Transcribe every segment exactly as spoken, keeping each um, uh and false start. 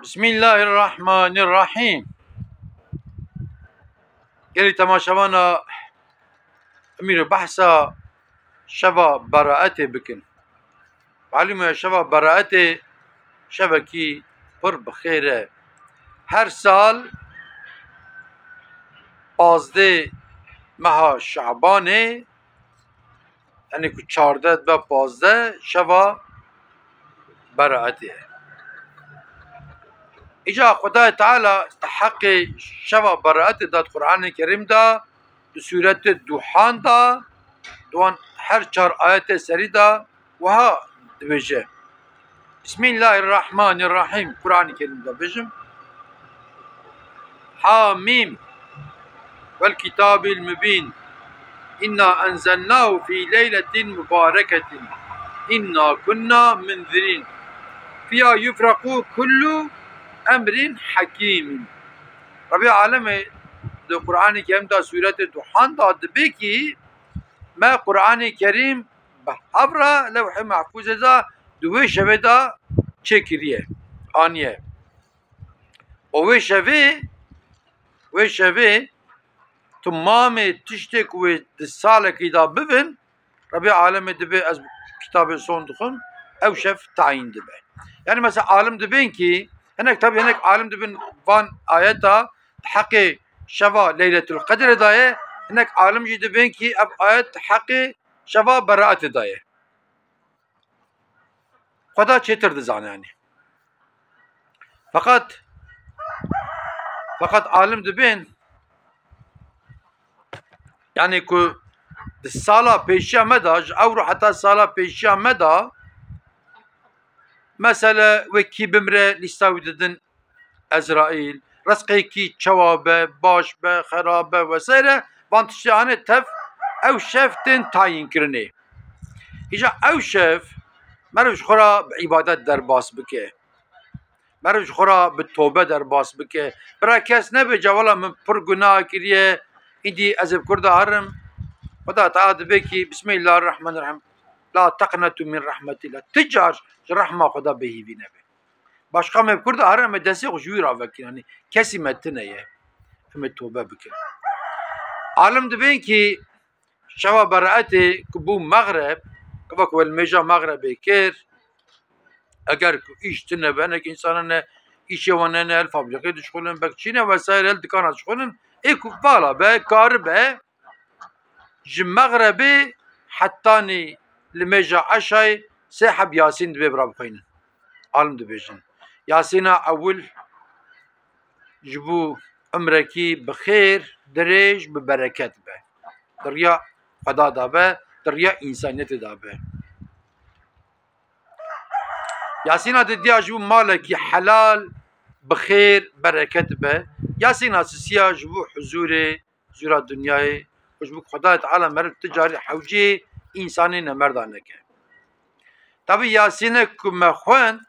Bismillahirrahmanirrahîm. Gelî temaşevana, em îro behsa şeva Beraetê bikin. Malûm e, şeva Beraetê şevekî pir bi xêr e. Her sal pazdeh meha Şabanê, yanî ku çardeh dibe pazdeh, şeva Beraetê ye. Îca Xwedayê Teala di heqê şeva Beraetê de di Qur'anê Kerîm de, di sûretê Duhan de, di wan her çar ayetê serî de wiha dibêje: Bismillahirrahmanirrahîm. Qur'anê Kerîm de bêjim: Hamîm. Vel kitabil mubîn. İnna enzelnahu fî leyletin mubareketin. İnna kunna munzirîn. Fiha yufrequ kullu emrin hakîmin. Rebî Alemê di Qur'anê Kerîm de sûretê Duhan de dibê kî me Qur'anê Kerîm bi hev re Lewhê Mehfûzê de di wê şevê de çêkiriye, aniye. Û wê şevê, wê şevê timamê tiştê ku wê di salekî de bibin, Rebî Alemê dibê ez kitabê son dixwim, ew şev tayîn dibe. Yanî mesela alim dibên kî, hinek tabi hinek alim dibin van ayeta di heqê şeva Leyletul Qedrê de ye, hinek alim jî dibên kî ev ayet di heqê şeva Beraetê de ye. Xweda çêtir dizane, yanî. Feqet, feqet alim dibên, yanî ku di sala pêşiya me de, ji ewro heta sala pêşiya me de, mesele wê kî bimre, lîsta wî didin Ezraîl, rizqê kî çawa be, baş be, xerab be vesaire, van tiştê anê tev, ew şev tên tayînkirinê. Îca ew şev meriv ji xwe re bi îbadet derbas bike. Meriv ji xwe re bi tobe derbas bike. Bira kes nebe, ca wela min pir gunah kiriye, îdî ez ê bi kur de herim. Xweda Teala dibe kî, Bismillahirrahmanirrahîm. La teqnetu min rahmetillah. Ti car ji rehma Xweda bêhîvî nebe. Başqa me bi kur de herin, em ê destê xwe ji wî re vekin. Yanî kesî me tune ye. Em ê tobe bikin. Alim dibên kî şeva Beraetê ku bû mexreb, ku wek we li mêja mexrebê kir, eger ku îş tune be, hinek însanan ne îşê wan hene, li fabrîqê dişixulin, bek çî ne vesaire, li dikana dişixulin, ê ku vala be, karibe, ji mexrebê hetanî li mêja eşayê sê heb Yasîn divê bira bixwînin. Alim dibêjin. Yasîna ewil ji bo umrekî bi xêr, dirêj, bi bereket be. Di riya Xweda de be, di riya însaniyetê de be. Yasîna didiya ji bo malekî helal, bi xêr, bereket be. Yasîna sisiya ji bo huzûrê, huzûra dinyayê û ji bo Xwedayê Teala meriv ti carî hewcê însanê nemerda neke. Tabî Yasînek ku me xwend,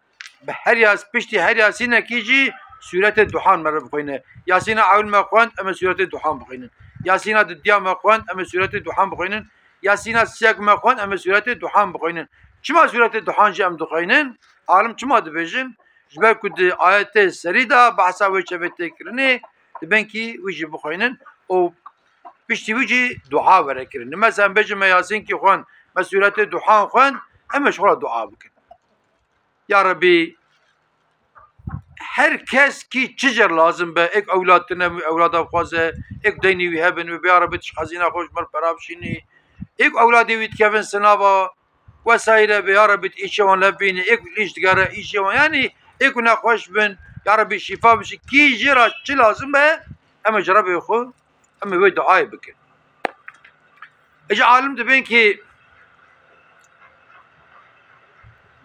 bi her yas-, piştî her Yasînekî jî sûretê Duhan meriv bixwîne. Yasîna ewil me xwend, em ê sûretê Duhan bixwînin. Yasîna didiya me xwend, em ê sûretê Duhan bixwînin. Yasîna sisiyek me xwend, em ê sûretê Duhan bixwînin. Çima sûretê Duhan jî em dixwînin? Alim çima dibêjin? Ji ber ku di ayetê serî de behsa wê şevê tê kirinê, dibên kî wî jî bixwînin û piştî wî jî dua were kirin. Mesela em bêjin me Yasîn kî xwend, me sûretê Duhan xwend, em ê ji xwe re dua bikin. Ya Rebî, her kes kî çi cer lazim be, êk ewlad tine, wî ewlada bixwaze, êk deynî wî hebin, wî bê ya Rebî tu ji xezîna xwe ji mir pera bişînî, êk ewladê wî dikevin sinava, wesaîre be, ya Rebî tu îşê wan levbînî, êk li îş digere îşê wan, yanî êk û nexweş bin, ya Rebî şîfa bişî, kî jê re çi lazim be, em ê ji Rebê xwe, em ê wê duayê bikin. Îca alim dibên kî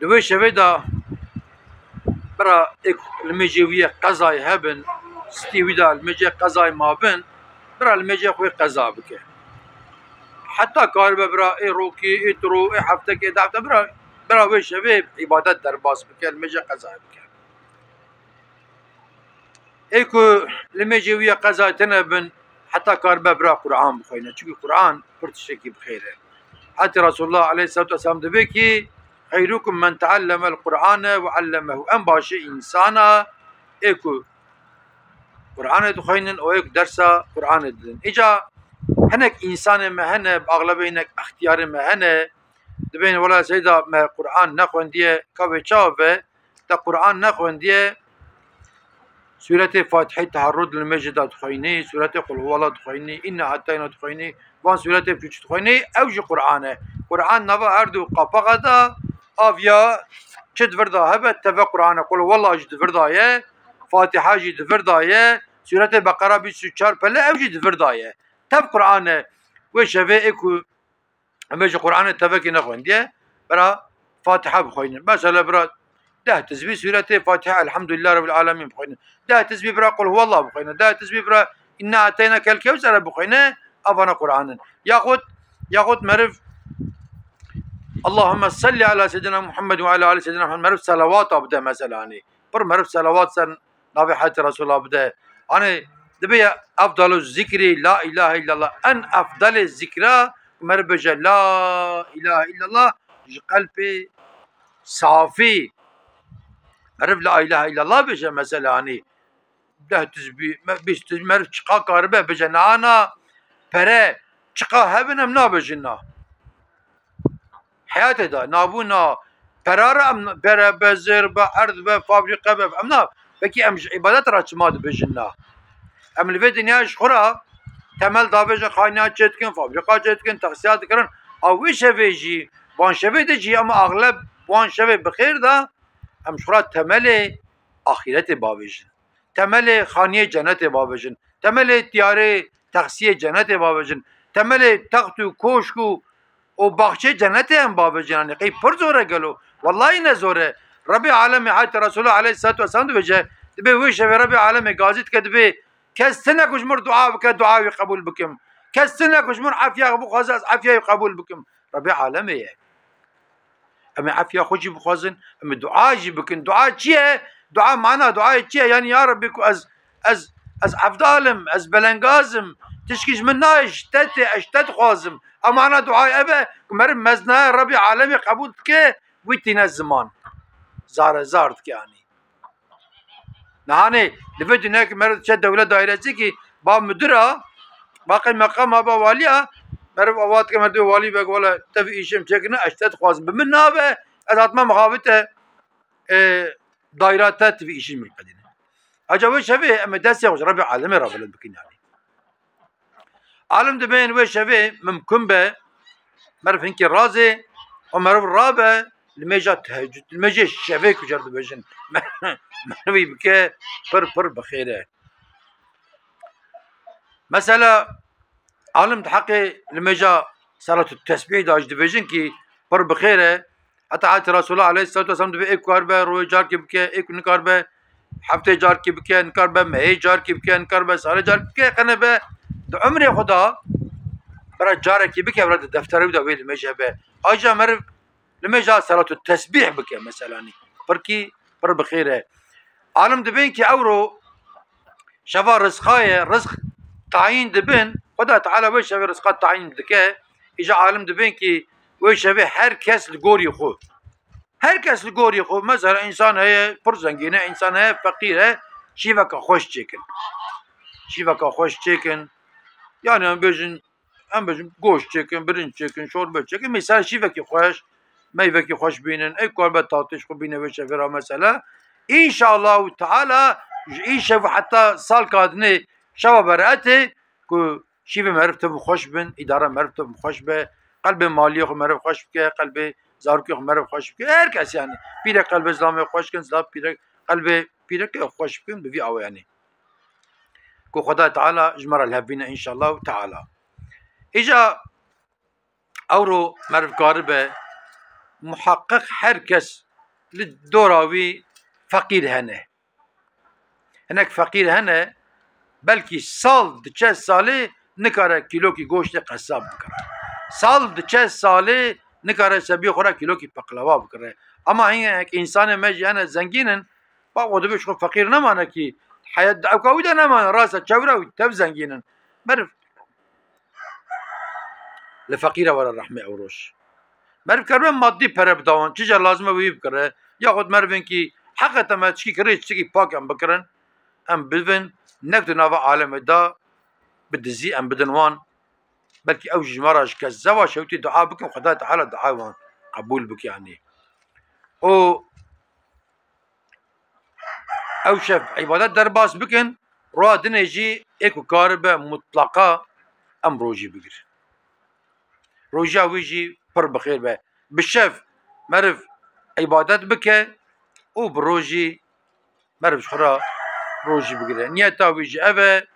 di wê şevê de bira êk li mêjê wî ye qezayê hebin, stî wî de li mêjê qezayê mabin, bira li mêjê xwe qeza bike. Heta karibe bira ê rokê, ê diro, ê heftekê, ê du hefte bira, bira wê şevê îbadet derbas bike, li mêjê qezayê bike. Ê ku li mêjê wî ye qezayê tine bin, heta karibe bira Qur'an bixwîne. Çimkî Qur'an pir tiştekî bi xêr e. Hetê Resulullah aleyhisselatu vesselam dibê kî, "Xeyrukum men teallemel Qur'ane ve allemehu." En başê însana ê ku Qur'anê dixweynin û ê ku dersa Qur'anê didin. Îca hinek însanê me hene, bi axlebê hinek extiyarê me hene, dibên wela seyda me Qur'an nexwendiye, ka vê çawa be, te Qur'an nexwendiye, Sûretê Fatihê teherrûd li mêjê de dixweyne, Sûretê Qul Huwallah dixweyne, Inna Ateyna dixweyne, van sûretê biçûk dixweyne, ew jî Qur'an e. Qur'an nava her du qapaxa de, aviya çi di vir de hebe, teve Qur'an e. Qul Huwallah jî di vir de ye, Fatiha jî di vir de ye, Sûretê Beqera bîst û çar pele, ew jî di vir de ye. Tev Qur'an e. Wê şevê ê ku Em ê ji Qur'anê tevekî nexwendiye, bira Fatiha bixweynin. Mesela bira deh tizbî sûretê Fatiha, Elhamdülillah Rabbil Alemin bixweynin. Deh tizbî bira Qul Huwallah bixweynin. Deh tizbî bira Inna Ateyna Kel Kewser bixweyne, avana Qur'an in. Yaxud, yaxud meriv Allahümme salli ala seyyidina Muhammed ve ala ali seyyidina Muhammed. Meriv selawata bide mesela, hani. Pir meriv selawat ser navê heyatê Resulullah bide. Hani dibe ya efdalu zikrî la ilahe illallah. En efdalê zikra meriv bêje la ilahe illallah ji qelbê safî. Meriv la ilahe illallah bêje mesela, hani deh tizbî, me-, bîst tizbî, meriv çiqa karibe bêje, nana pere çiqa hebin em nabêjin na. Heyatê de nabûna pera re em pere be, zêr be, erd be, fabrîqe be, em na, pekî em ji îbadet re çima dibêjin na? Em li vê dinya ji xwe re temel davêjin, xaniya çê dikin, fabrîqa çê dikin, texsiya dikirin. A wê şevê jî, van şevê de jî, em axleb wan şevê bi xêr de, em ji xwe re temelê axîretê bavêjin. Temelê xaniyê cenetê bavêjin. Temelê tiyarê texsiyê cenetê bavêjin. Temelê text û koşk û, û baxçê cenetê em bavêjin. Yanî qey pir zor e gelo. Wellahî ne zor e. Rebê alemê heta Resulullah aleyhissalatu vesselam dibêje, dibê wê şevê Rebê alemê gazî dike, dibê kes tine ku ji min dua bike, dua wî qebûl bikim. Kes tine ku ji min efiya bixwaze, ez efiya wî qebûl bikim. Rebê alemê ye. Em ê efiya xwe jî bixwazin, em ê dua jî bikin. Dua çi ye? Dua, mana duayê çi ye? Yanî ya Rebbî ku ez, ez, ez efdal im, ez belengaz im, tişkî ji min nayê, ji te tê, ez ji te dixwazim. Ew mana duayê ev e ku meriv meznaya Rebbî alemê qebûl dike, wî tîne ziman. Zare zar dike yanî. Nihanê li vê dinyayê ki meriv diçe dewlet dairesî ki ba müdür a, ba qey meqam a, ba walî a, meriv ava dike, meriv dibê walî, veke wele tev îşê min çêkirine, ez ji te dixwazim. Bi min nabe, ez hatime mixabite, e, daîra te, tu vî îşî min qedîne. Aca wê şevê em ê destê xwe ji Rebê alemê re bilind bikin yanî. Alim dibên wê şevê mimkun be, meriv hinkî razê û meriv rabe li mêja tehecud, li mêjê şevê ku cer dibêjin. Merivî bike pir pir bi xêr e. Mesela, alim di heqê li mêja selatû tesbîh de jî dibêjin kî pir bi xêr e. Heta heta Resulullah aleyhissalatu vesselam dibê ê ku karibe royê carkê bike, ê ku nikaribe heftê carkê bike, nikaribe mehê carkê bike, nikaribe salê carkê bike, qene be di umrê xwe de bira carekî bike, bira di defterê wî de wê li mêje be. Aja meriv li mêja selatû tesbîh bike mesela nî. Pirkî pir bi xêr e. Alim dibên ki ewro şeva rizqa ye, rizq tayîn dibin, Xweda Teala wê şevê rizqa tayîn dike. Îja alim dibên ki wê şevê her kes li gorî xwe. Her kes li gorî xwe. Mesela însan heye pir zengîn e, însan heye feqîr e, şîveka xweş çêkin. Şîveka xweş çêkin. Yani em bêjin, em bêjin goşt çêkin, birinc çêkin, şorbe çêkin. Mesela şîvekî xweş, meyvekî xweş bînin. Ey karibe tatişt xwe bîne wê şevê ra mesela. Înşallahu Teala ji îşev heta salka dinê şeva beretê ku şîvê meriv tev xweş bin, îdara meriv tev xweş be, qelbê maliyê xwe meriv xweş bike, qelbê zarokê xwe meriv xweş bike. Her kes yani. Pîrek qelbê zilamê xweş kin, zilam pîrek qelbê pîrekê xweş bikin, bi vî awe yani. Ku Xwedayê Teala ji me re li hev bîne înşallah Teala. Îca ewro meriv karibe, muheqqiq her kes li dora wî feqîr hene. Hinek feqîr hene, belkî sal diçe salê nikare kîlokî goştê qesab bikire. Sal diçe salê nikare sebî xwe re kîlokî peqlava bikire. Ama hinek însanê me jî hene zengîn in, ba xwe dibê ji xwe feqîr nemane kî, heyet di ewka wî de nemane, rast e, çewra wî tev zengîn in. Meriv li feqîre were rehmê ew roj. Meriv keribe madî pere bida wan, çi jî lazim e wî bikire. Yaxud merivên kî heqete me tişkî kirê, tiştekî pak em bikirin. em bivin, nek di nava alemê de bi dizî em bidin wan, belkî ew jî ji me re ji kezewa şewitî dua bikin, Xwedayê Teala duayê wan qebûl bike yanî. Û ew şev îbadet derbas bikin, roja dinê jî ê ku karibe mutlaqa em rojî bigir. Roja wî jî pir bi xêr be. Bi şev meriv îbadet bike û bi rojî meriv ji xwe re rojî bigire. Niyeta wî jî ev e,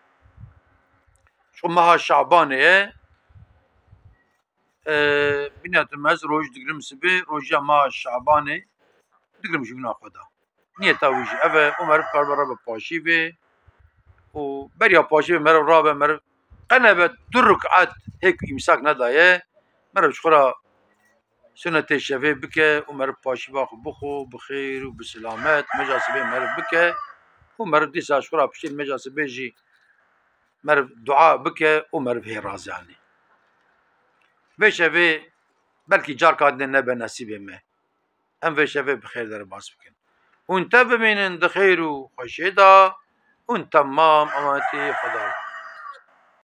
ji xwe meha Şabanê ye. E, bînetim ez roj digirim sibê, rojiya meha Şabanê digirim ji bîna xwe de. Niyeta wî jî ev e û meriv karibe re bi paşî vê û beriya paşî vê meriv rabe, meriv qenebe du rik'et hêk îmsak nedaye, meriv ji xwe re sunetê şevê bike û meriv paşîva xwe bixwe bi xêr û bi silamet, meja sibê meriv bike û meriv dîsa ji xwe re piştî meja sibê jî meriv dua bike û meriv hê razanî. Vê şevê belkî carka din nebe nesîbê me. Em vê şevê bi xêr derbas bikin. Hûn tev bimînin di xêr û xweşiyê de, hûn temam emanetî Xweda.